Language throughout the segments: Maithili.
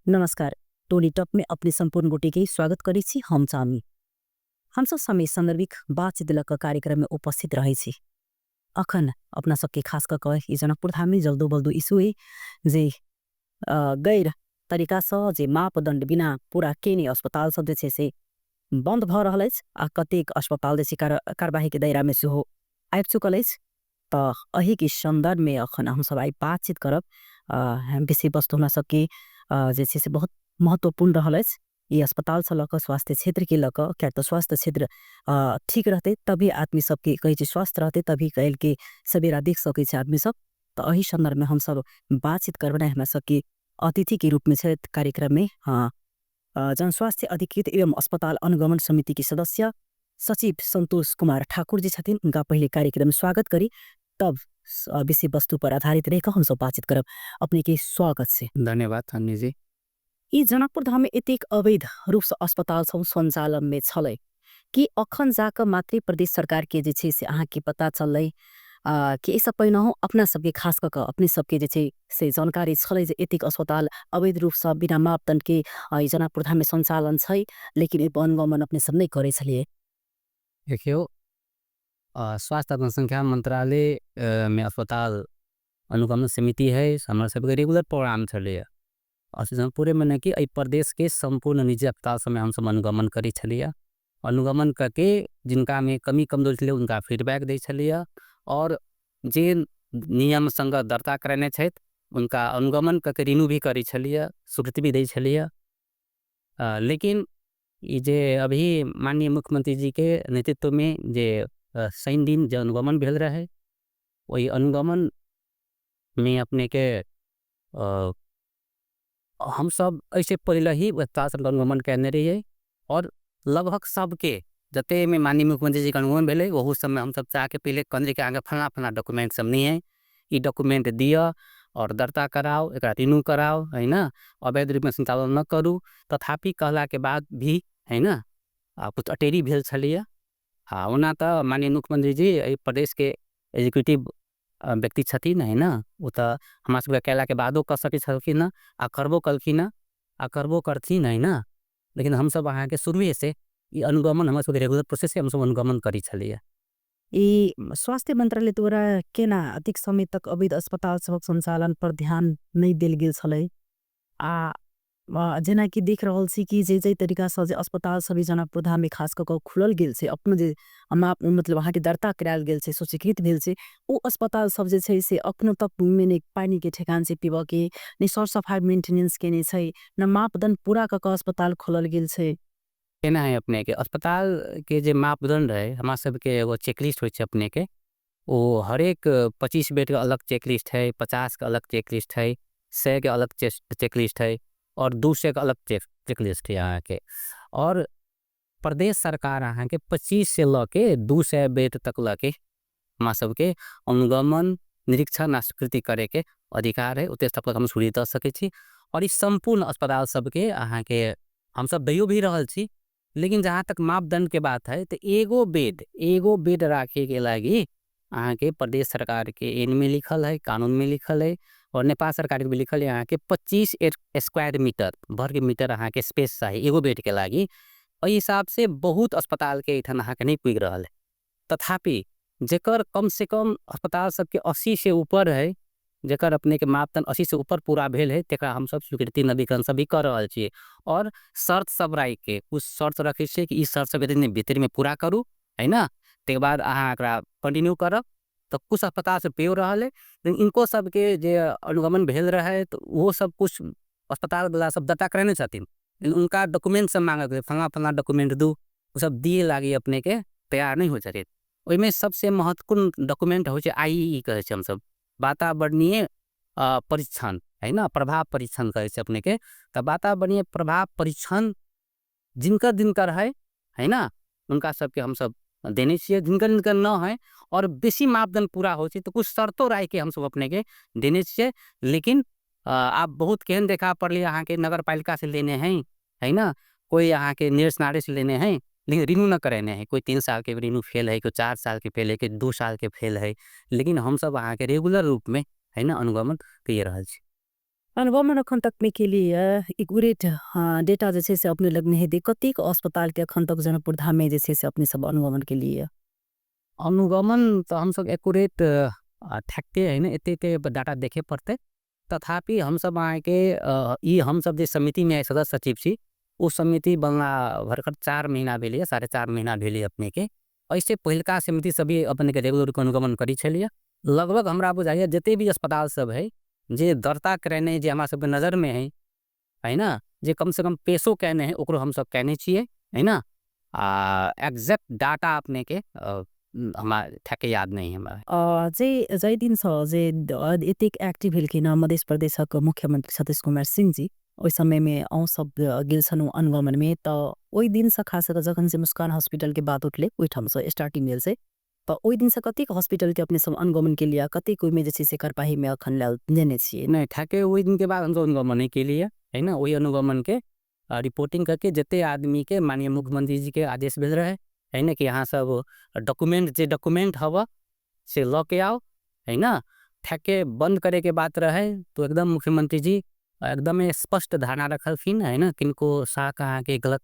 नमस्कार, टोली टॉक में अपने संपूर्ण गोटे के स्वागत करै छी। हम चामी हमसब समय संदर्भिक बातचीत लऽ कऽ कार्यक्रम में उपस्थित रहै छी। अखन अपना सबके खास कऽ कऽ ई जनकपुर धाम में जल्दो बल्दो इशू है जे गैर तरीका से जे मापदंड बिना पूरा केने अस्पताल सब जे छै से बंद भऽ रहल अछि आ कतेक अस्पताल जे छै कार्यवाही के दायरा में सेहो आबि चुकल अछि। तऽ एही के संदर्भ में अखन हमसब आइ बातचीत करब। विषय वस्तु हमरा सबके जे छै से बहुत महत्वपूर्ण रहल अछि। ई अस्पताल से लऽ कऽ स्वास्थ्य क्षेत्र के लऽ कऽ, कियाक तऽ स्वास्थ्य क्षेत्र ठीक रहतै तभी आदमी सबके कहै छै स्वस्थ रहतै तभी काल्हि के सवेरा देख सकै छै आदमी सब। तऽ एही संदर्भ में हमसब बातचीत करबै। हमरा सबके अतिथि के रूप में छथि कार्यक्रम में जनस्वास्थ्य अधिकृत एवं अस्पताल अनुगमन समिति के सदस्य सचिव संतोष कुमार ठाकुर जी छथिन। उनका पहले कार्यक्रम में स्वागत करी, तब विषय वस्तु पर आधारित रह कऽ हमसब बातचीत करब। अपने के स्वागत छै। धन्यवाद अन्य जी। ई जनकपुर धाम में एतेक अवैध रूप से अस्पताल सब संचालन में छलै कि अखन जाकऽ मातृ प्रदेश सरकार के जे छै से अहाँके पता चललै कि एहिसँ पहिनहु अपना सबके खास कऽ कऽ अपने सबके जे छै से जानकारी छलै जे एतेक अस्पताल अवैध रूप से बिना मापदंड के ई जनकपुर धाम में संचालन छै, लेकिन एहि पर अनुगमन अपने सब नहि करै छलियै? देखियौ, स्वास्थ्य जनसंख्या मंत्रालय में अस्पताल अनुगमन समिति है, हमरा सबके रेगुलर प्रोग्राम छलैए। जनकपुरे में नहि कि एहि प्रदेश के सम्पूर्ण निजी अस्पताल सबमे हमसब अनुगमन करै छलियै। अनुगमन करके जिनका में कमी कमजोरी छलै उनका फीडबैक दै छलियै, और जे नियम संगत दर्ता करेने छथि उनका अनुगमन करके रिन्यू भी करै छलियै, स्वीकृति भी दै छलियै। लेकिन ई जे अभी माननीय मुख्यमंत्री जी के नेतृत्व में जे शनि दिन जे अनुगमन भेल रहे, ओहि अनुगमन में अपने के हमसब एहिसँ पहिले ही अस्पताल सबके अनुगमन कयने रहियै, और लगभग सबके जते में माननीय मुख्यमंत्री जी के अनुगमन भेलै ओहू सबमे हमसब चाहके पहिले कहने रहियै कि अहाँके फलाना फलाना डॉक्यूमेंट सब नहि है, ई डॉक्यूमेंट दिअ और दर्ता कराउ, एकरा रिन्यू कराउ, है ना, अवैध रूपमे संचालन न करू। तथापि कहलाके बाद भी है ना कुछ अटेरी भेल छलैए। आ ओना तऽ माननीय मुख्यमंत्री जी एहि प्रदेशके एग्जीक्यूटिव व्यक्ति छथिन, है ना, ओ तऽ हमरा सबके कयलाके बादो कऽ सकै छलखिन हँ, आ करबो कलखिन हँ, आ करबो करथिन, है ना। लेकिन हमसब अहाँके शुरुएसँ ई अनुगमन हमरा सबके रेगुलर प्रोसेस से हमसब अनुगमन करै छलियै। ई स्वास्थ्य मंत्रालय द्वारा केना अधिक समय तक अवैध अस्पताल सबक संचालन पर ध्यान नहि देल गेल छलै? आ जेनाकि देख रहल छी कि जे जे तरीका से जे अस्पताल सब जनकपुर धाम में खास कऽ कऽ खुलल गेल छै, अपनो जे मतलब अहाँके दर्ता करायल गेल छै, सूचीकृत भेल छै, ओ अस्पताल सब जे छै से अखनो तक में नहि पानी के ठेकान छै पीबऽ के, नहि सर सफाइ मेंटेनेंस केने छै, न मापदंड पूरा कऽ कऽ अस्पताल खोलल गेल छै। केना है अपने के अस्पताल के जे मापदंड है, हमरा सबके एगो चेकलिस्ट होइ छै अपने के, ओ हरेक 25 बेड के अलग चेकलिस्ट है, 50 के अलग चेकलिस्ट है, 100 के अलग चेकलिस्ट है, और 200 के अलग चेकलिस्ट है अहाँके। और प्रदेश सरकार अहाँके 25 से लऽ के 200 बेड तक लऽ के हमरा सबके अनुगमन निरीक्षण आ स्वीकृति करैके अधिकार है, ओते तक हम स्वीकृति दऽ सकै छी। और ई सम्पूर्ण अस्पताल सबके अहाँके हमसब दैयो भी रहल छी। लेकिन जहाँ तक मापदंड के बात है तऽ एगो बेड राखे के लागी अहाँके प्रदेश सरकार के एन में लिखल है, कानून में लिखल है, और नेपाल सरकार के भी लिखल है अहाँके 25 स्क्वायर मीटर वर्ग मीटर अहाँके स्पेस चाही एगो बेड के लागी। एहि हिसाब से बहुत अस्पताल के एहिठाम अहाँके नहि पुगि रहल है। तथापि जेकर कम से कम अस्पताल सबके 80 से ऊपर है, जेकर अपने के मापदंड 80 से ऊपर पूरा भेल है, तकरा हमसब स्वीकृति नवीकरण सब भी कर रहल छियै। और शर्त सब राखि के, कुछ शर्त रखै छियै कि ई शर्त सब एते भीतर में पूरा करू, है ना, तकर बाद अहाँ एकरा कंटिन्यू करब। तऽ कुछ अस्पताल से पेयो रहल है, लेकिन इनको सबके जे अनुगमन भेल रहे तऽ ओहो सब कुछ अस्पताल वाला सब दर्ता करेने छथिन, लेकिन उनका डॉक्यूमेंट सब मांगल गेलै, फलाना फलाना डॉक्यूमेंट दू, ओ सब दिए लागी अपने के तैयार नहि होइ छथिन। ओहिमे सबसे महत्वपूर्ण डॉक्यूमेंट होइ छै आई ई कहै छै हमसब, वातावरणीय परीक्षण, है ना, प्रभाव परीक्षण कहै छै अपने के। तऽ वातावरणीय प्रभाव परीक्षण जिनकर जिनकर है, है ना, उनका सबके हमसब देने छियै, जिनकर जिनकर न है और बेसी मापदंड पूरा होइ छै तऽ कुछ शर्तो राखि के हमसब अपने के देने छियै। लेकिन आब बहुत केहन देखा पड़लै अहाँके नगरपालिका से लेने है, है ना, कोई अहाँके निरसनारे से लेने है, लेकिन रिन्यू न करेने है, कोई 3 साल के रिन्यू फेल है, कोई 4 साल के फेल है, कोई 2 साल के फेल है। लेकिन हमसब अहाँके रेगुलर रूप में, है ना, अनुगमन कए रहल छी। अनुगमन अखन तक में के लिए एक्यूरेट डेटा जे छै से अपने लग नहि हेतै, कतेक अस्पताल के अखन तक जनकपुर धाम में जे छै से अपने सब अनुगमन के लिए? अनुगमन तऽ हमसब एक्यूरेट ठेकते है ने, एते एते डाटा देखे पड़तै। तथापि हमसब अहाँके ई हमसब जे समिति में सदस्य सचिव छी, ओ समिति बनला भरकर 4 महीना भेलैए, 4.5 महीना भेलै अपने के। एहिसे पहिलका समिति सब भी अपने के रेगुलर अनुगमन करै छलियै। लगभग हमरा बुझाइए जते भी अस्पताल सब है जे दर्ता करेने, जे हमरा सबके नजर में है, है ना, जे कम से कम पेशो केने है ओकरो हमसब केने छियै, है ना। आ एग्जैक्ट डाटा अपने के हमरा ठेके याद नहीं है हमरा। जे जाहि दिन सँ जे एतेक एक्टिव भेलखिन हँ मध्य प्रदेशक मुख्यमंत्री सतीश कुमार सिंह जी, ओहि समय में अहूँ सब गेल छलहुँ अनुगमन में, तऽ ओहि दिन सँ खास कऽ जखन से मुस्कान हॉस्पिटल के बात उठलै ओहिठाम सँ स्टार्टिंग भेल छै, तऽ ओहि दिन सँ कतेक हॉस्पिटल के अपने सब अनुगमन के लिए, कतेक ओहिमे जे छै से कार्यवाही में अखन लेने छियै? नहि, ठेके ओहि दिन के बाद हमसब अनुगमन नहि केलियै, है ना। ओहि अनुगमन के रिपोर्टिंग करके जते आदमी के माननीय मुख्यमंत्री जी के आदेश भेल रहे, है ना, कि अहाँ सब डॉक्यूमेंट जे डॉक्यूमेंट हवा से लऽ के आओ, है ना। ठेके बंद करे के बात रहे तो एकदम मुख्यमंत्री जी एकदम स्पष्ट धारणा रखलखिन, है ना, किनको साथ अहाँके गलत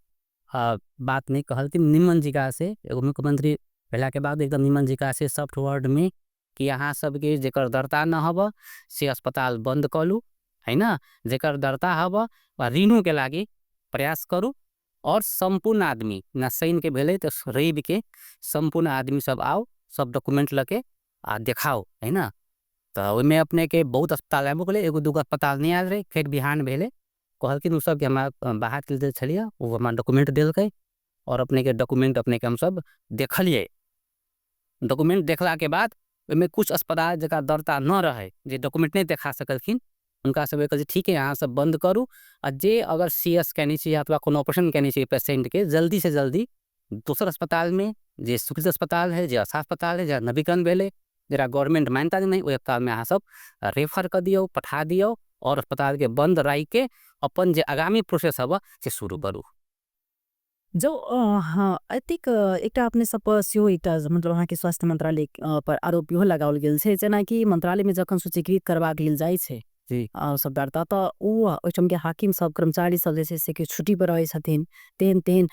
बात नहीं कहलखिन। निमन जिका से एगो मुख्यमंत्री भेला के बाद एकदम निमन जिका से सॉफ्ट वर्ड में कि अहाँ सबके जेकर दर्ता न हब से अस्पताल बंद करू, है ना, जेकर दर्ता हब वा रिन्यू के लागी प्रयास करू, और संपूर्ण आदमी ना शनि के भेलै तऽ रवि के संपूर्ण आदमी सब आओ, सब डॉक्यूमेंट लके आ देखाओ, है ना। तऽ ओहिमे अपने के बहुत अस्पताल आबि गेलै, एगो दूगो अस्पताल नहि आयल रहै। फेर बिहान भेलै, कहलखिन ओ सब कि हमरा बाहर चलि छलियै, ओ हमरा डॉक्यूमेंट देलकै और अपने के डॉक्यूमेंट अपने के हमसब देखलियै। डॉक्यूमेंट देखला के बाद ओहिमे कुछ अस्पताल जकरा दर्ता न रहे, जे डॉक्यूमेंट नहि देखा सकलखिन, हुनका सबके कहै ठीक है अहाँ सब बंद करू, आ जे अगर सी एस केने छी अथवा कोनो ऑपरेशन केने छी पेशेंट के, जल्दी से जल्दी दोसर अस्पताल में जे स्वीकृत अस्पताल है, जे अच्छा अस्पताल है, जे नवीकरण भेलै, जरा गवर्नमेंट मान्यता देने ओहि अस्पताल में अहाँ सब रेफर कऽ दियौ, पठा दियौ, और अस्पताल के बंद राखि के अपन जे आगामी प्रोसेस हब से शुरू करू। जो हाँ, एतेक एकटा अपने सब सेहो एकटा मतलब अहाँके स्वास्थ्य मंत्रालय पर आरोप इहो लगाओल गेल छै, जेनाकि मंत्रालय में जखन सूचीकृत करबाक लेल जाइ छै सब दर्ता, तऽ ओ ओहिठाम के हाकिम सब कर्मचारी सब जे छै से कि छुट्टी पर रहै छथिन, तेहन तेहन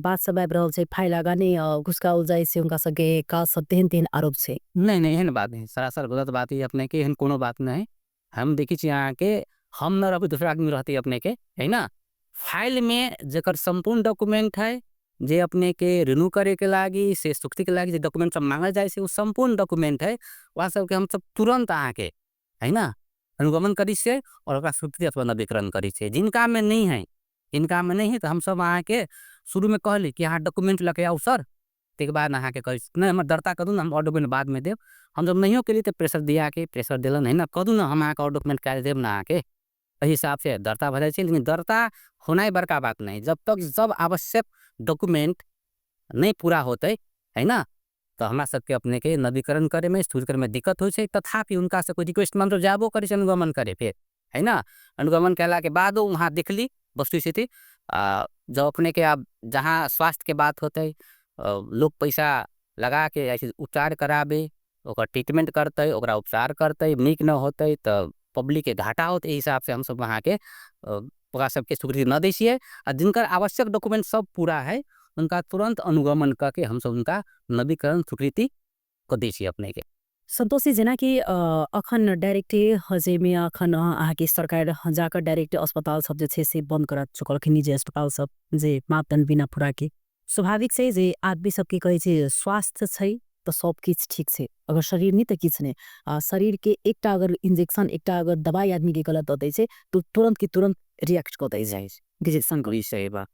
बात सब आबि रहल छै, फाइल आगाँ नहि घुसकाओल जाइ छै हुनका सबके काज सब, तेहन तेहन आरोप छै। नहीं नहीं, एहन बात नहीं, सरासर गलत बात है अपने के, एहन कोनो बात नहीं। हम देखै छी अहाँके, हम न रहबै दोसर आदमी रहतै अपने के, है ना। फाइल में जकर संपूर्ण डॉक्यूमेंट है, जे अपने के रिन्यू करे के लागी से स्वीकृति के लागी जे डॉक्यूमेंट सब मांगल जाइ छै, ओ संपूर्ण डॉक्यूमेंट है, वहाँ सबके हम सब तुरंत अहाँके, है ना, अनुगमन करै छियै और ओकरा स्वीकृति अथवा नवीकरण करै छियै। जिनका में नहीं है, जिनका में नहीं है तऽ हमसब अहाँके शुरू में कहली कि अहाँ डॉक्यूमेंट लऽ के आउ सर, ताहिके बाद अहाँके कहै छी नहि हमर दर्ता करू ने, हम और डॉक्यूमेंट बाद में देब। हम जब नहियो केलियै तऽ प्रेशर दिया के प्रेशर देलन, है ना, करू ने, हम अहाँके और डॉक्यूमेंट काल्हि देब ने अहाँके, एहि हिसाब से दर्ता भऽ जाइ छै। लेकिन दर्ता होनाइ बड़का बात नहीं, जब तक सब आवश्यक डॉक्यूमेंट नहीं पूरा होतै, है ना, तऽ हमरा सबके अपने के नवीकरण करे में स्वीकृत करे में दिक्कत होइ छै। तथापि हुनका से कोइ रिक्वेस्ट में हमसब जाबो करै छी अनुगमन करे फेर, है ना। अनुगमन कयला के बादो वहाँ देखली वस्तुस्थिति, जब अपने के आब जहाँ स्वास्थ्य के बात होतै, लोक पैसा लगा के जाइ छै उपचार कराबे, ओकर ट्रीटमेंट करतै, ओकरा उपचार करतै, नीक न होतै तऽ पब्लिक के घाटा होतै, एहि हिसाब से हमसब अहाँके ओकरा सबके स्वीकृति न दै छियै। आ जिनकर आवश्यक डॉक्यूमेंट सब पूरा है उनका तुरंत अनुगमन करके हमसब उनका नवीकरण स्वीकृति कऽ दै छियै अपने के। संतोषी, जेनाकि अखन डायरेक्टे जाहिमे अखन अहाँके सरकार जाकर डायरेक्ट अस्पताल सब जे छै से बंद करा चुकलखिन, निजी अस्पताल सब जे मापदंड बिना पूरा के, स्वाभाविक छै जे आदमी सबके कहै छै स्वास्थ्य छै तऽ सब किछु ठीक छै, अगर शरीर नहि तऽ किछु नहि। आ शरीर के एकटा अगर इंजेक्शन, एकटा अगर दवाई आदमी के गलत दऽ दै छै तऽ तुरंत के तुरंत रिएक्ट कऽ दै छै। सही बात।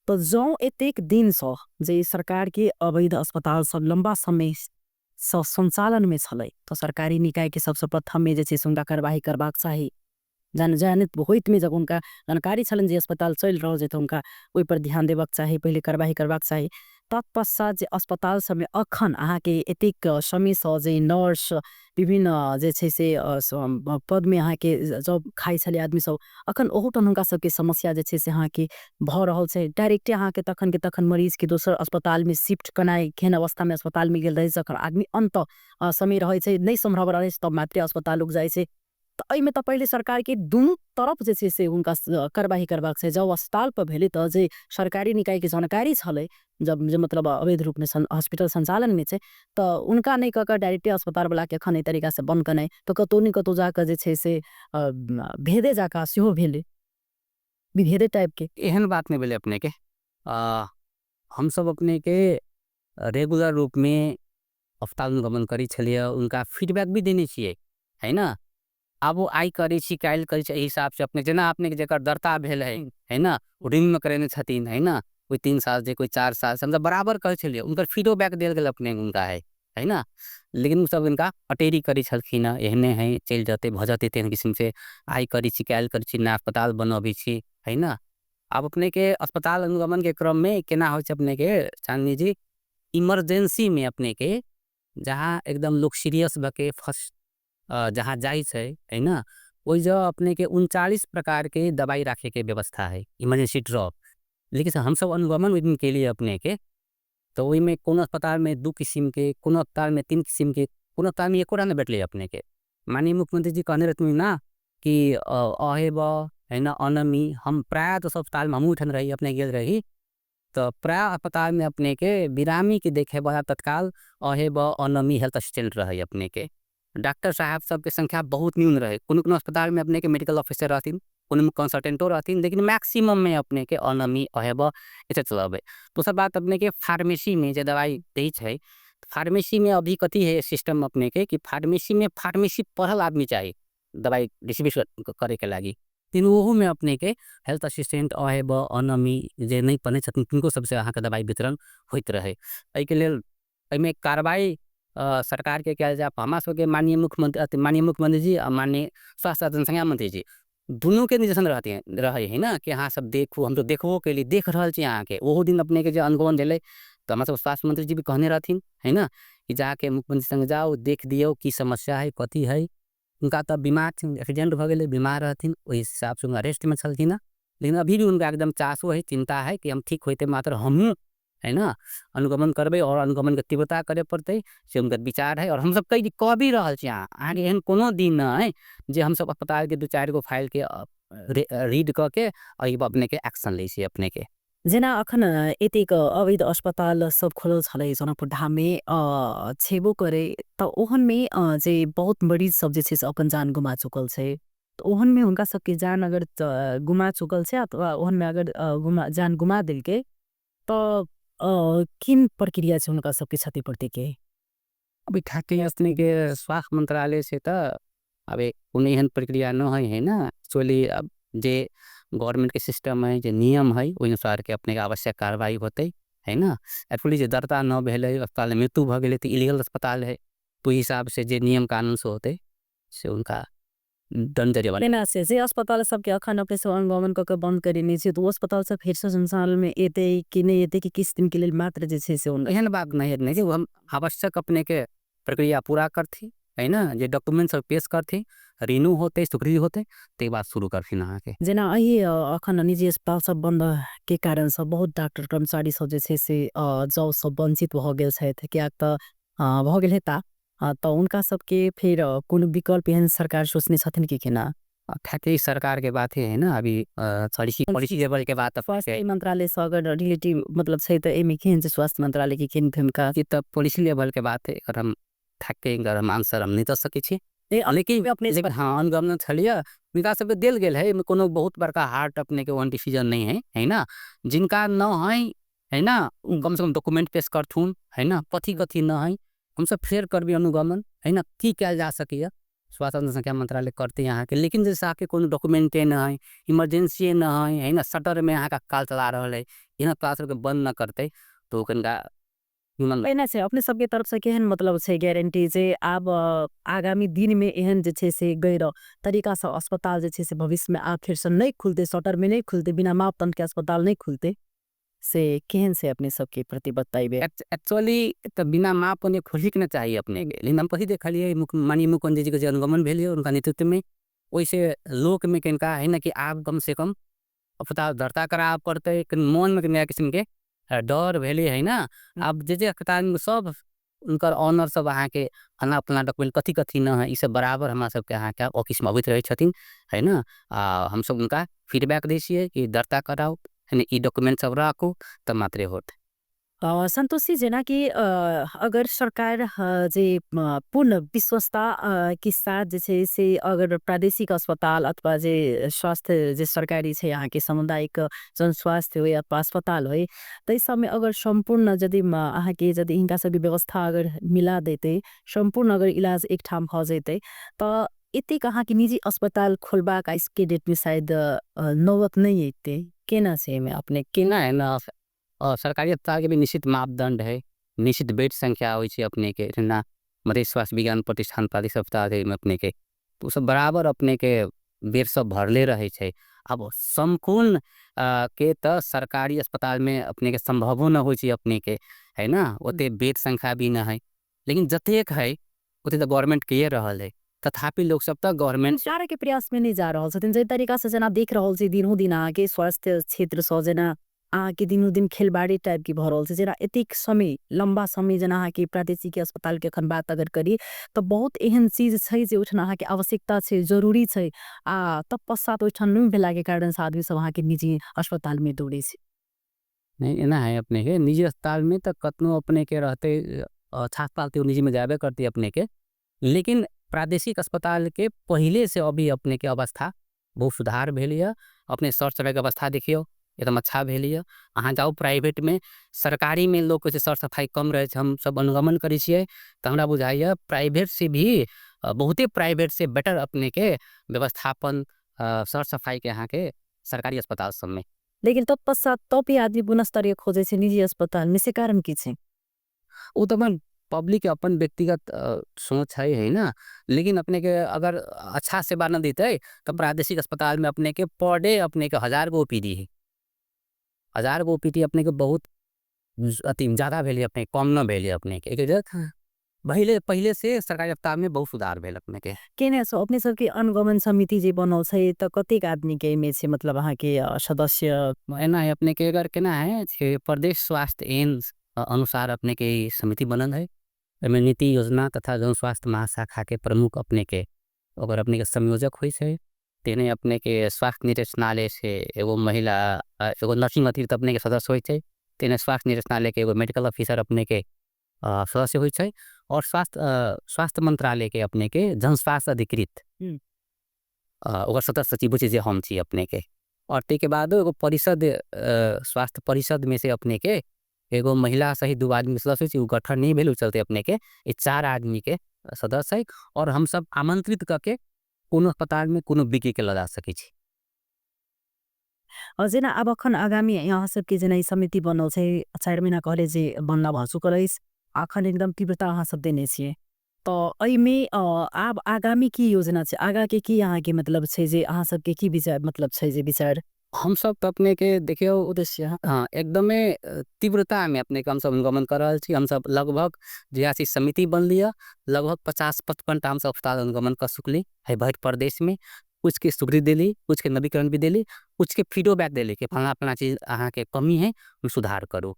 तऽ जौं एतेक दिन सँ जे सरकार के अवैध अस्पताल सब लंबा समय सँ संचालन में छलै तऽ सरकारी निकाय के सबसँ प्रथम में जे छै से हुनका कार्यवाही करबाक चाही। जानैत होइत में जब हुनका जानकारी छलनि जे अस्पताल चलि रहल छै तऽ हुनका ओहि पर ध्यान देबाक चाही, पहिले कार्यवाही करबाक चाही। तत्पश्चात जे अस्पताल सबमे अखन अहाँके एतेक समय सँ जे नर्स विभिन्न जे छै से पद में अहाँके जॉब खाइ छलै आदमी सब, अखन ओहूठाम हुनका सबके समस्या जे छै से अहाँके भऽ रहल छै। डायरेक्टे अहाँके तखन के तखन मरीज के दोसर अस्पताल में शिफ्ट केनाइ, केहन अवस्था में अस्पताल में गेल रहै जखन आदमी अन्त समय रहै छै, नहि सम्भव रहै छै तब मात्रे अस्पताल लोक जाइ छै। तऽ एहिमे तऽ पहिले सरकार के दुनू तरफ जे छै से हुनका कारवाही करबाक छै। जब अस्पताल पर भेलै तऽ जे सरकारी निकाय के जानकारी छलै, जब जे मतलब अवैध रूप में हॉस्पिटल संचालन में छै, तऽ उनका नहि कऽ कऽ डायरेक्टे अस्पताल वाला के एखन एहि तरीका से बंद केनाइ तऽ कतौ ने कतौ जाकऽ जे छै से भेदे जकाँ सेहो भेलै, विभेदे टाइप के। एहन बात नहि भेलै अपने के। हमसब अपने के रेगुलर रूप में अस्पताल अनुगमन करै छलियै, उनका फीडबैक भी देने छियै, है ना। आब ओ आइ करै छी काल्हि करै छी, एहि हिसाबसँ अपने जेना अपनेके जकर दर्ता भेल है, है ना, ओ रिन्यू करेने छथिन, है ना, कोइ 3 साल से कोइ 4 साल से, हमसब बराबर कहै छलियै, हुनकर फीडोबैक देल गेल अपने हुनका है, है ना। लेकिन ओसब हुनका अटेरी करै छलखिन हँ, एहने है चलि जेतै भऽ जेतै तेहन किसिमसँ, आइ करै छी काल्हि करै छी, नया अस्पताल बनबै छी, है ना। आब अपनेके अस्पताल अनुगमनके क्रममे केना होइ छै अपनेके चांदनी जी, इमरजेंसीमे अपनेके जहाँ एकदम लोक सीरियस भऽके फर्स्ट जहाँ जाइ छै, है ना, ओहि जगह अपनेके 39 प्रकारके दवाइ राखैके व्यवस्था है, इमरजेंसी ड्रग। लेकिन हमसब अनुगमन ओहि दिन केलियै अपनेके, तऽ ओहिमे कोनो अस्पतालमे 2 किसिमके, कोनो अस्पतालमे 3 किसिमके, कोनो अस्पतालमे एकोटा नहि भेटलै अपनेके। माननीय मुख्यमंत्री जी कहने रहथिन ना कि अहेब है ना अनमी, हम प्रायः तऽ सब अस्पतालमे हमहूँ ओहिठाम रही अपने गेल रही, तऽ प्रायः अस्पतालमे अपनेके बिरामीके देखेवला तत्काल अहेब अनमी हेल्थ असिस्टेंट रहै अपनेके। डॉक्टर साहब सबके संख्या बहुत न्यून रहे, कोनो कोनो अस्पतालमे अपनेके मेडिकल ऑफिसर रहथिन, कोनो कंसल्टेंटो रहथिन, लेकिन मैक्सिमम में अपनेके अनमी अहेब ऐसे चलबै। दोसर बात अपनेके फार्मेसीमे जे दवाइ दै छै, फार्मेसीमे अभी कथी है सिस्टम अपनेके कि फार्मेसीमे फार्मेसी पढ़ल आदमी चाही दवाइ डिस्ट्रीब्यूशन करैके लागि, लेकिन ओहूमे अपनेके हेल्थ असिस्टेंट अहेब अनमी जे नहि पढ़ने छथिन तिनको सबसँ अहाँके दवाइ वितरण होइत रहै। एहिके लेल एहिमे कार्रवाई सरकारके कयल जाय। हमरा सबके माननीय मुख्यमंत्री, माननीय मुख्यमंत्री जी आ माननीय स्वास्थ्य जनसंख्या मंत्री जी दुनूके निर्देशन रहते रहै है ना कि अहाँ सब देखू, हम तऽ देखबो केली, देख रहल छी अहाँके। ओहो दिन अपनेके जे अनुगमन भेलै तऽ हमरा सबके स्वास्थ्य मंत्री जी भी कहने रहथिन, है ना, कि जाके मुख्यमंत्री संगे जाउ देख दियौ की समस्या है कथी है। हुनका तऽ बीमार एक्सीडेंट भऽ गेलै, बीमार रहथिन, ओहि हिसाबसँ हुनका रेस्टमे छलखिन हँ, लेकिन अभी भी हुनका एकदम चासो है, चिंता है कि हम ठीक होइते मात्र हमहूँ, है ना, अनुगमन करबै और अनुगमनके तीव्रता करे पड़तै, से हुनकर विचार है। और हमसब कह भी रहल छी अहाँके एहन कोनो दिन नहि जे हमसब अस्पतालके 2-4 गो फाइलके रीड कऽ के एहि पर अपनेके एक्शन लै छी अपनेके। जेना अखन एतेक अवैध अस्पताल सब खुलल छलै जनकपुर धाममे छेबो करे, तऽ ओहनमे जे बहुत मरीज सब जे छै से अपन जान गुमा चुकल छै, तऽ ओहनमे हुनका सबके जान अगर गुमा चुकल छै अथवा ओहनमे अगर जान गुमा देलकै तऽ किन प्रक्रिया छै हुनका सबके क्षतिपूर्तिके? अभी ठाकै अपनेके स्वास्थ्य मंत्रालय से तऽ अभी कोनो एहन प्रक्रिया न है, है ना। एक्चुअली अब जे गवर्नमेंट के सिस्टम है, जे नियम है, ओहि अनुसार के अपने के आवश्यक कार्रवाई होतै, है ना। एक्चुअली जे दर्ता न भेलै, अस्पताल में मृत्यु भऽ गेलै तऽ इलीगल अस्पताल है, तो ओहि हिसाब से जे नियम कानून से होतै से उनका दंड जरिमाना। एना से जे अस्पताल सबके अखन अपने सब अनुगमन कऽ के बंद करेने छै, तऽ ओ अस्पताल सब फेर से संचालन में एतै कि नहि एतै, कि किछु दिन के लेल मात्र जे छै से एहन बात नहि है, जे हम आवश्यक अपने के प्रक्रिया पूरा करथिन, है ना, जे डॉक्यूमेंट सब पेश करथिन, रिन्यू होतै, स्वीकृति होतै, ताहि बाद शुरू करथिन अहाँके। जेना एहि अखन निजी अस्पताल सब बंद के कारण से बहुत डॉक्टर कर्मचारी सब जे छै से जॉब सब वंचित भऽ गेल छथि, कियाक तऽ भऽ गेल हेता, तऽ उनका सबके फेर कोनो विकल्प एहन सरकार सोचने छथिन कि केना? ठेके सरकार के बात है ना, अभी पॉलिसी लेवल के बात स्वास्थ्य मंत्रालय से अगर रिलेटिव मतलब छै तऽ एहिमे केहन छै स्वास्थ्य मंत्रालय के केहन भूमिका? ई तऽ पॉलिसी लेवल के बात है, एकर हम ठेके एकर हम आंसर हम नहि दऽ सकै छी। लेकिन अपने हाँ अनुगमन छलियै, हुनका सबके देल गेल है, एहिमे कोनो बहुत बड़का हार्ड अपने के ओहन डिसीजन नहीं है, है ना। जिनका न है, है ना, उ कम से कम डॉक्यूमेंट पेश करथुन, है ना, कथी कथी न है, हमसब फेर करबै अनुगमन, है ना, की कयल जा सकैया स्वास्थ्य जनसंख्या मंत्रालय करतै अहाँके। लेकिन जैसे अहाँके कोनो डॉक्यूमेंटे न है, इमरजेंसी न है, है ना, शटर में अहाँके काल चला रहल है, एहन अस्पताल सबके बंद न करतै तऽ ओ कनिका एना छै। अपने सबके तरफ से केहन मतलब छै गारंटी जे आब आगामी दिन में एहन जे छै से गैर तरीका से अस्पताल जे छै से भविष्य में आब फेर से नहीं खुलते, शटर में नहीं खुलते, बिना मापदंड के अस्पताल नहीं खुलते, से केहन से अपने सबके प्रतिबद्धता? एक्चुअली तऽ बिना मापदंड खुलही के न चाही अपने के, लेकिन हम कथी देखलियै माननीय मुख्यमंत्री जी के जे अनुगमन भेलै हुनका नेतृत्व में, ओहिसे लोक में कनिका है ना कि आब कम से कम अस्पताल दर्ता कराबऽ पड़तै, कनि मन में नया किस्म के डर भेलै है ना। आब जे जे अस्पताल में सब हुनकर ऑनर सब अहाँके फलना फलना डॉक्यूमेंट कथी कथी न है, ई सब बराबर हमरा सबके अहाँके ऑफिसमे अबैत रहै छथिन, है ने। आ हमसब हुनका फीडबैक दै छियै कि दर्ता कराउ, है ने, ई डॉक्यूमेंट सब राखू तब मात्रे होत। संतोषी, जेनाकि अगर सरकार जे पूर्ण विश्वसता के साथ जे छै से अगर प्रादेशिक अस्पताल अथवा जे स्वास्थ्य जे सरकारी छै अहाँके सामुदायिक जनस्वास्थ्य होइ अथवा अस्पताल होइ, ताहि सबमे अगर सम्पूर्ण यदि अहाँके यदि हिनका सबके व्यवस्था अगर मिला देते, सम्पूर्ण अगर इलाज एकठाम भऽ जेतै तऽ एतेक अहाँके निजी अस्पताल खोलबाक आइके डेट में शायद नौबत नहि एतै। केना छै एहिमे अपने? केना है ने, सरकारी अस्पताल के भी निश्चित मापदंड है, निश्चित बेड संख्या होइ छै अपने के। जेना मधेश स्वास्थ्य विज्ञान प्रतिष्ठान प्रादेशिक अस्पताल है अपने के, तऽ ओ सब बराबर अपने के बेड सब भरले रहै छै। आब सम्पूर्ण के तऽ सरकारी अस्पताल में अपने के संभवो न होइ छै अपने के, है ना, ओते बेड संख्या भी न है, लेकिन जतेक है ओते तऽ गवर्नमेंट के रहल है, तथापि लोक सब तऽ गवर्नमेंट के प्रयास में नहीं जा रहल छथिन। जाहि तरीका से जेना देख रहल छी दिनों दिन अहाँके स्वास्थ्य क्षेत्र सँ जेना अहाँके दिनों दिन खेलबाड़ी टाइप के भऽ रहल छै, जेना एतेक समय लंबा समय जेना अहाँके प्रादेशिक अस्पताल के एखन बात अगर करी तऽ बहुत एहन चीज छै जे ओहिठाम अहाँके आवश्यकता छै, जरूरी छै, आ तत्पश्चात ओहिठाम नहि भेला के कारण से आदमी सब अहाँके निजी अस्पताल में दौड़ै छै। नहीं, एना है अपने के निजी अस्पताल में तऽ कतनो अपने के रहते अच्छा अस्पताल तो निजी में जाबे करती अपने के, लेकिन प्रादेशिक अस्पताल के पहले से अभी अपने के अवस्था बहुत सुधार भेल यऽ। अपने सर सफाई के अवस्था देखियौ एकदम अच्छा भेल यऽ। अहाँ जाउ प्राइवेट में, सरकारी में लोग कहै छै सर सफाई कम रहै छै, हम सब अनुगमन करै छियै तऽ हमरा बुझाइए प्राइवेट से भी बहुते प्राइवेट से बेटर अपने के व्यवस्थापन सर सफाई के अहाँके सरकारी अस्पताल सब में। लेकिन तत्पश्चात तब भी आदमी गुणस्तरीय खोजै छै निजी अस्पताल में, से कारण की छै? ओ तऽ अपन पब्लिक के अपन व्यक्तिगत सोच है, है ना, लेकिन अपने के अगर अच्छा सेवा न देते तो प्रादेशिक अस्पताल में अपने के पर डे अपने के 1000 गो ओपीडी है, 1000 गो ओपीडी अपने के बहुत अति ज्यादा भेल अपने, कम न भेल अपने के। एक पहले पहले से सरकारी अस्पताल में बहुत सुधार भेल अपने के। केने सो अपने सबके अनुगमन समिति जे बनल छै तऽ कतेक आदमी के एहिमे छै, मतलब अहाँके सदस्य? एना है अपने के अगर केना है प्रदेश स्वास्थ्य एन अनुसार अपने के समिति बनल है, एहिमे नीति योजना तथा जन स्वास्थ्य महाशाखा के प्रमुख अपने के ओकर अपने के संयोजक होइ छै। तेने अपने के स्वास्थ्य निदेशनालय से एगो महिला एगो नर्सिंग अतिरिक्त अपने के सदस्य होइ छै, तेने स्वास्थ्य निदेशनालय के एगो मेडिकल ऑफिसर अपने के सदस्य होइ छै, और स्वास्थ्य मंत्रालय के अपने के जन स्वास्थ्य अधिकृत ओकर सदस्य सचिव होइ छै जे हम छी अपने के। और ताहिके बाद एगो परिषद स्वास्थ्य परिषद में से अपने के एगो महिला सहित 2 आदमी सदस्य होइ छै, ओ गठन नहीं भेल, ओ चलते अपने के ये 4 आदमी के सदस्य है। और हम सब आमंत्रित करके कोनो अस्पताल में कोनो विज्ञ के लगा सकै छी। और जेना अब अखन आगामी यहाँ सबके जेना ई समिति बनल छै, 4 महीना कहले जे बनला भऽ चुकल अछि, अखन एकदम तीव्रता अहाँ सब देने छियै, तऽ एहिमे आब आगामी की योजना छै, आगा के की अहाँके मतलब छै जे अहाँ सबके की विचार मतलब छै जे विचार? हम सब तऽ अपने के देखियौ उद्देश्य हाँ, एकदमे तीव्रता में अपने के हम सब अनुगमन कर रहल छी। हम सब लगभग जहिया से समिति बनली है लगभग 50-55 टा हम सब अस्पताल अनुगमन कर चुकली है भरि प्रदेश में। कुछ के स्वीकृति देली, कुछ के नवीकरण भी देली, कुछ के फीडबैक देली कि फलना फलना चीज अहाँ के कमी है सुधार करू।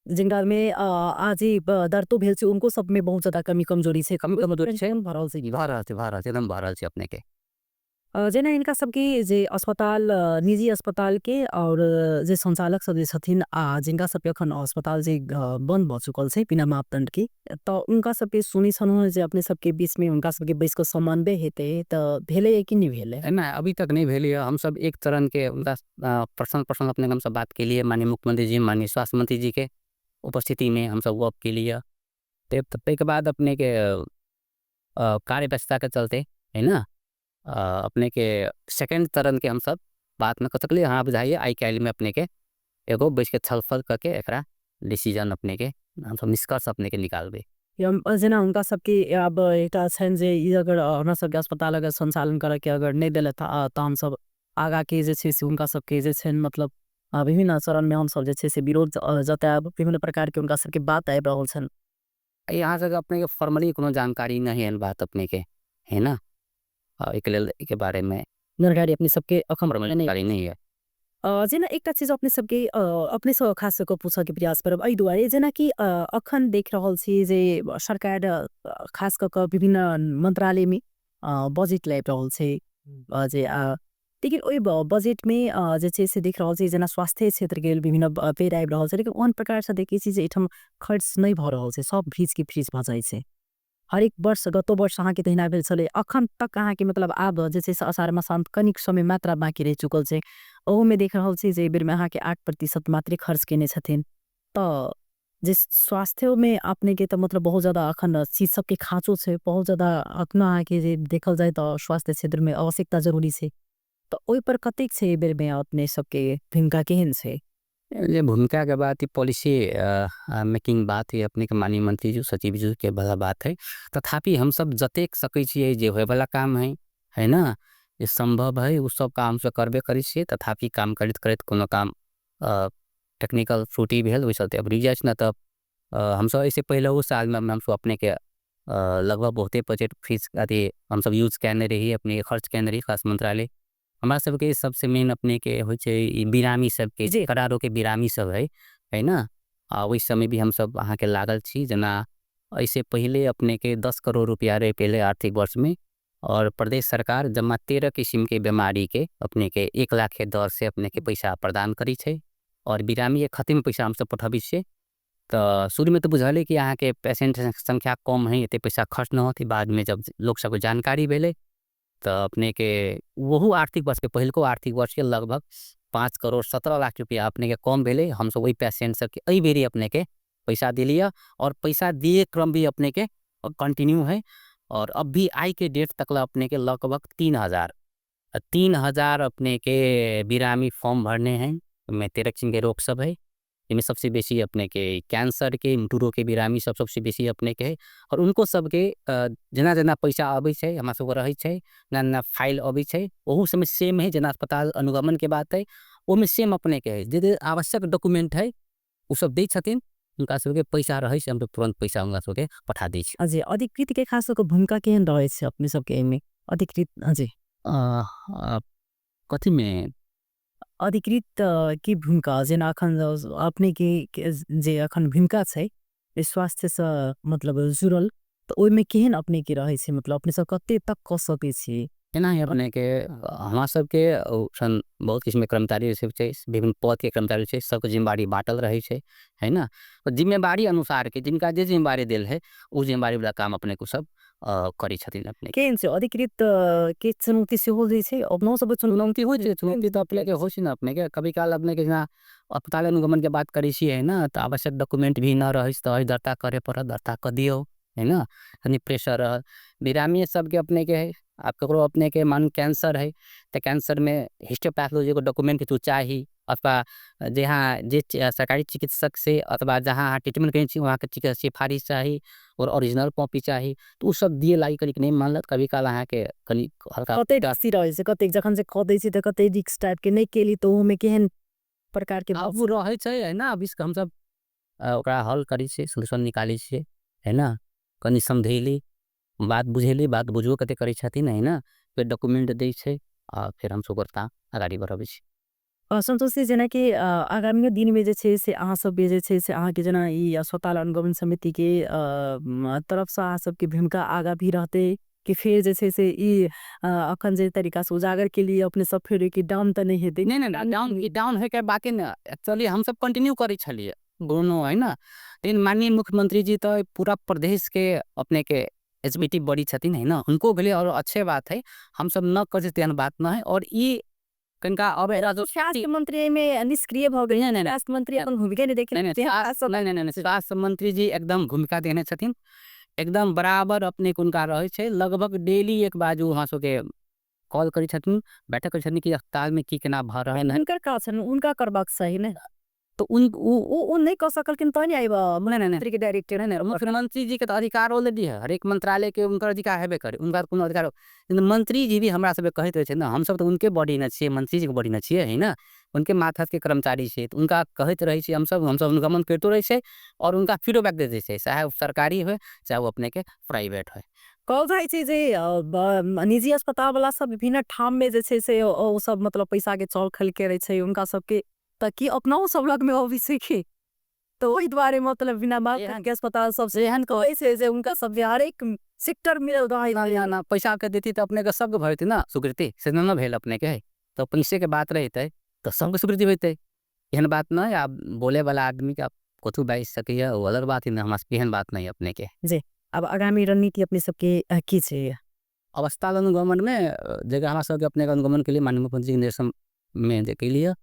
जिनका में आज ही दर्दो भेल छै उनको सब में बहुत ज्यादा कमी कमजोरी छै, कमी कमजोरी छै, भरल छै। भरल छै, भरल छै, एकदम भरल छै अपने के। जेना इनका सबके जे अस्पताल निजी अस्पताल के और जे संचालक सब जे छथिन आ जिनका सबके अखन अस्पताल जे बंद भऽ चुकल छै बिना मापदंड के, तऽ उनका सबके सुनै छलहुँ जे अपने सबके बीच में उनका सबके बैस कऽ समन्वय हेतै, तऽ भेलै कि नहि भेलै? नहि, अभी तक नहीं भेलै। हम सब एक चरण के उनका प्रश्न प्रश्न अपने हम सब बात के लिए माननीय मुख्यमंत्री जी माननीय स्वास्थ्य मंत्री जी के उपस्थिति में हम सब गप के लिए। ताहिके बाद अपने के कार्य व्यस्तता के चलते है ना अपने के सेकेंड चरण के हम सब बात न कर सकलियै। हाँ बुझाइए आइ काल्हि में अपने के एगो बैस के छलफल करके एकरा डिसीजन अपने के हम सब निष्कर्ष अपने के निकालबै। जेना हुनका सबके अब एकटा छनि जे ई अगर हमरा सबके अस्पताल अगर संचालन करऽ के अगर नहि देलथि तऽ हम सब आगा के जे छै से हुनका सबके जे छनि मतलब विभिन्न चरण में हम सब जे छै से विरोध जतायब, विभिन्न प्रकार के हुनका सबके बात आबि रहल छनि। यहाँ सबके अपने के फॉर्मली कोनो जानकारी नहीं है बात अपने के है ना, एहिके लेल एहिके बारे में जानकारी अपने सबके अखन जानकारी नहीं है। जेना एकटा चीज अपने सबके अपने सब खास कऽ पूछऽ के प्रयास करब एहि दुआरे, जेनाकि अखन देख रहल छी जे सरकार खास कऽ कऽ विभिन्न मंत्रालय में बजेट लाबि रहल छै जे, लेकिन ओहि बजेट में जे छै से देख रहल छी जेना स्वास्थ्य क्षेत्र के विभिन्न पेड़ आबि रहल छै, लेकिन ओहन प्रकार से देखै छी जे एहिठाम खर्च नहि भऽ रहल छै, सब भीज के फ्रीज भऽ जाइ छै। हरेक वर्ष, गतो वर्ष अहाँके तहिना भेल छलै, अखन तक अहाँके मतलब आब जे छै से असार मसान्त कनिक समय मात्रा बाँकी रहि चुकल छै, ओहूमे देख रहल छी जे एहि बेरमे अहाँके 8% मात्रे खर्च केने छथिन। तऽ जे स्वास्थ्योमे अपनेके तऽ मतलब बहुत ज्यादा अखन चीज सबके खाँचो छै, बहुत ज्यादा अखनो अहाँके जे देखल जाय तऽ स्वास्थ्य क्षेत्रमे आवश्यकता जरूरी छै, तऽ ओहिपर कतेक छै एहि बेरमे अपने सबके भूमिका केहन छै? जे भूमिका के बात, ई पॉलिसी मेकिंग बात है, अपने के माननीय मंत्री जी सचिव जी के वाला बात है। तथापि हमसब जतेक सकै छियै जे होयवला काम है, है ना, जे संभव है ओ सब काम हमसब करबे करै छियै। तथापि काम करैत करैत कोनो काम टेक्निकल त्रुटि भेल, ओहि चलते अब रुकि जाइ छै। ने तऽ हमसब एहिसँ पहिलहो सालमे हमसब अपनेके लगभग बहुते बजट फीस अथी हमसब यूज कयने रहियै, अपनेके खर्च कयने रहियै। स्वास्थ्य मंत्रालय हमरा सबके सबसँ मेन अपनेके होइ छै ई बिरामी सबके, जे कड़ा रोगके बिरामी सब है, है ना, आ ओहि समय भी हमसब अहाँके लागल छी। जेना एहिसँ पहिले अपनेके 10 करोड़ रुपैआ रहै पहिले आर्थिक वर्षमे, और प्रदेश सरकार जमा 13 किसिमके बीमारीके अपनेके 1 लाख के दर से अपनेके पैसा प्रदान करै छै, और बिरामीके खत्म पैसा हमसब पठबै छियै। तऽ शुरूमे तऽ बुझलै कि अहाँके पेशेंट संख्या कम है, एते पैसा खर्च न होतै। बादमे जब लोक सबके जानकारी भेलै तऽ अपनेके ओहू आर्थिक वर्षके पहिलको आर्थिक वर्षके लगभग 5 करोड़ 17 लाख रुपैआ अपनेके कम भेलै। हमसब ओहि पेशेंट सबके एहि बेरी अपनेके पैसा दिलियै, और पैसा दिए क्रम भी अपनेके कंटिन्यू है, और अब भी आई के डेट तक ला अपनेके लगभग 3000 अपनेके बिरामी फॉर्म भरने हैं। ओहिमे 13 किसिमके रोग सब है, एहिमे सबसे बेसी अपनेके कैंसर के मृत्यु के बिरामी सब सबसे बेसी अपनेके है, और उनको सबके जेना जेना पैसा अबै छै हमरा सबके रहै छै, जेना जेना फाइल अबै छै ओहू सबमे सेम है। जेना अस्पताल अनुगमन के बात है ओहिमे सेम अपनेके है, जे जे आवश्यक डॉक्यूमेंट है ओ सब दै छथिन, हुनका सबके पैसा रहै छै, हमसब तुरन्त पैसा हुनका सबके पठा दै छी। जी अधिकृत के खास कऽ भूमिका केहन रहै छै अपने सबके एहिमे अधिकृत? जी कथीमे अधिकृत की भूमिका, जेना अखन अपने के जे अखन भूमिका छै स्वास्थ्य से मतलब जुड़ल, तऽ ओहिमे केहन अपने के रहै छै, मतलब अपने सब कते तक कऽ सकै छी? एना ही अपने के हमरा सबके सन बहुत किसिमके कर्मचारी सब छै, विभिन्न पद के कर्मचारी छै, सबके जिम्मेवारी बाँटल रहै छै, है ना। जिम्मेवारी अनुसार के जिनका जे जिम्मेवारी देल है ओ जिम्मेवारी वाला काम अपने को सब करै छथिन। अपने केहन छै अधिकृत के चुनौती सेहो होइ छै? अपनो सब चुनौती होइ छै, चुनौती तऽ अपने के होइ छै ने। अपने के कभी काल अपने के जेना अस्पताल अनुगमन के बात करै छियै, है ना, तऽ आवश्यक डॉक्यूमेंट भी न रहै तऽ दर्ता करे पड़त, दर्ता कऽ दियौ, है ना। कनि प्रेशर रहल बिरामी सबके अपने के है। आब ककरो अपने के मानू कैंसर है तऽ कैंसर में हिस्टोपैथोलॉजी के डॉक्यूमेंट किछु चाही, अथवा जहाँ जे सरकारी चिकित्सक से अथवा जहाँ अहाँ ट्रीटमेंट करै छी वहाँके चिकित्सा सिफारिश चाही और ओरिजिनल कॉपी चाही, तऽ ओ सब दिए लागि कनिक नहि मानलक। कभी काल अहाँके कनि हल्का कतेक हँसी रहै छै, कतेक जखन से कऽ दै छै तऽ कतेक रिस्क टाइप के नहि केली तऽ ओहोमे केहन प्रकार के ओ रहै छै, है ना। अभी हमसब ओकरा हल करै छियै, सोल्यूशन निकालै छियै, है ना। कनि समझेली, बात बुझेली, बात बुझबो कते करै छथिन, है ना। फेर डॉक्यूमेंट दै छै आ फेर हमसब ओकर काम अगाडि बढ़ाबै छी। संतोष जी, जेनाकि आगामी दिन में जे छै से अहाँ सब जे छै से अहाँके जेना ई अस्पताल अनुगमन समिति के तरफ से अहाँ सबके भूमिका आगा भी रहते कि फेर जे छै से ई अखन जे तरीका से उजागर के लिए अपने सब फेर कि डाउन तऽ नहि हेतै? नहि नहि, डाउन डाउन होइके बाते ने, एक्चुअली हमसब कंटिन्यू करै छलियै दोनो, है ना। लेकिन माननीय मुख्यमंत्री जी तऽ पूरा प्रदेश के अपने के एच बी टी बड़ी छथिन, है ना, उनको भेलै और अच्छे बात है, हमसब न करै तेहन बात न है। और ई कनिका अब स्वास्थ्य मंत्री एहिमे निष्क्रिय भऽ गेल? नहि, स्वास्थ्य मंत्री अपन भूमिका नहि देखे। नहि नहि, स्वास्थ्य मंत्री जी एकदम भूमिका देने छथिन, एकदम बराबर अपने हुनका रहै छै, लगभग डेली एक बाजू हमरा सबके कॉल करै छथिन, बैठक करै छथिन कि अस्पताल में की केना भऽ रहल है। हुनकर काज छनि, हुनका करबाक चाही ने, तऽ ओ नहि कऽ सकलखिन तहन आबि मंत्री के डायरेक्टर? नहि नहि, मुख्यमंत्री जी के तऽ अधिकार ऑलरेडी है, हरेक मंत्रालय के हुनकर अधिकार हेबे करे, हुनका कोनो अधिकार। मंत्री जी भी हमरा सबके कहैत रहै छै ने, हमसब तऽ उनके बॉडी ने छियै, मंत्री जी के बॉडी ने छियै, है ना, उनके माथत के कर्मचारी छियै, तऽ उनका कहैत रहै छियै हमसब, हमसब अनुगमन करितो रहै छै और उनका फीडबैक दे दै छै, चाहे ओ सरकारी होइ चाहे ओ अपने के प्राइवेट होइ। कहल जाइ छै जे निजी अस्पताल वाला सब विभिन्न ठाम में जे छै से ओ सब मतलब पैसा के चल खल करै छै हुनका सबके, तऽ की अपनाओ सब लग में अबै छै की? तऽ ओहि दुआरे मतलब बिना मापदंड के अस्पताल सब से एहन कहै छै जे हुनका सब हरेक सेक्टर मिलल रहै। ना, पैसा के देती तऽ अपने के सबके भरती ना स्वीकृति, से न भेल अपने के। तऽ पैसे के बात रहितै तऽ सबके स्वीकृति होइतै, एहन बात नहि। आब बोले वाला आदमी के कथू बाजि सकैया ओ अलग बात है, हमरा सबके एहन बात नहि अपने के। जी, आब आगामी रणनीति अपने सबके की छै? अस्पताल अनुगमन में जगह हमरा सबके अपने अनुगमन के लिए माननीय मुख्यमंत्री के निर्देशन में जे के लिए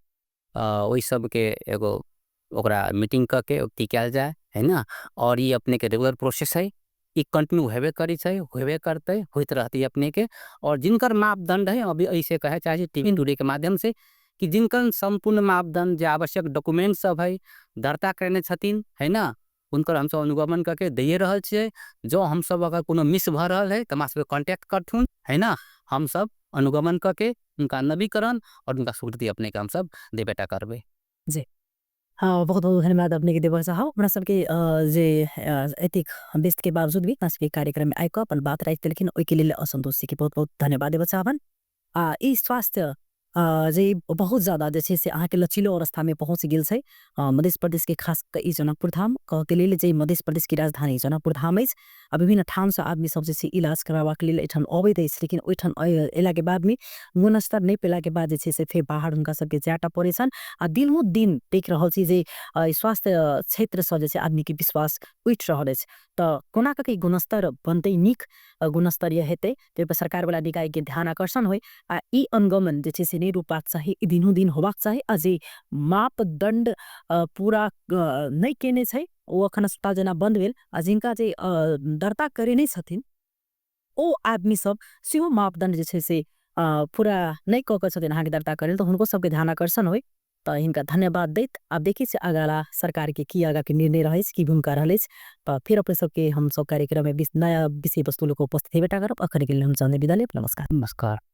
ओहि सबके एगो ओकरा मीटिंग कऽ के की कयल जाय है ना। और ई अपने के रेगुलर प्रोसेस है, ई कंटिन्यू हेबे करै छै, होबे करतै, होइत रहतै अपने के। और जिनकर मापदंड है, अभी ऐसे कहे चाहे छी टीवी टुडे के माध्यम से कि जिनकर संपूर्ण मापदंड जे आवश्यक डॉक्यूमेंट सब है दर्ता करने छथिन है ना, हुनकर हमसब अनुगमन करके दैए रहल छियै। जो हमसब अगर कोनो मिस भऽ रहल है तऽ हमरा सबके कॉन्टैक्ट करथुन है ना, हमसब अनुगमन करके उनका नवीकरण और उनका स्वीकृति अपने के हमसब देबेटा करबै। जी हाँ, बहुत बहुत धन्यवाद अपने के देवा साहब। हमरा सबके जे एतेक व्यस्त के बावजूद भी हमरा सबके कार्यक्रम में आबि कऽ अपन बात राखि देलखिन, ओहिके लेल असंतोष जी के बहुत बहुत धन्यवाद देबऽ चाहबनि। आ ई स्वास्थ्य जे बहुत ज्यादा जे छै से अहाँके लचीलो अवस्था में पहुँच गेल छै मध्य प्रदेश के, खास कऽ ई जनकपुर धाम कहके लेल जे मध्य प्रदेश के राजधानी जनकपुर धाम अछि आ विभिन्न ठाम से आदमी सब जे छै इलाज कराबाक लेल एहिठाम अबैत अछि, लेकिन ओहिठाम एला के बाद में गुणस्तर नहि पेला के बाद जे छै से फेर बाहर हुनका सबके जायटा पड़ै छनि। आ दिनों दिन देख रहल छी जे स्वास्थ्य क्षेत्र से जे छै आदमी के विश्वास उठि रहल अछि। तऽ कोना कऽ के गुणस्तर बनतै, नीक गुणस्तरीय हेतै, ताहि पर सरकार वाला निकाय के ध्यान आकर्षण होइ आ ई अनुगमन जे छै से नहि रुकबाक चाही, ई दिनों दिन होबाक चाही। आ जे मापदंड पूरा नहि केने छै ओ अखन अस्पताल जेना बंद भेल, आ जिनका जे दर्ता करेने छथिन ओ आदमी सब सेहो मापदंड जे छै से पूरा नहि कऽ के छथिन अहाँके दर्ता करेल, तऽ हुनको सबके ध्यान आकर्षण होइ। तऽ हिनका धन्यवाद दैत आब देखै छी अगला सरकार के की आगा के निर्णय रहै छै, की भूमिका रहल अछि। तऽ फिर अपने सबके हम सब कार्यक्रम में नया विषय वस्तु लऽ कऽ उपस्थित हेबेटा करब। अखन के लेल हम चाहने विदा लेब। नमस्कार। नमस्कार।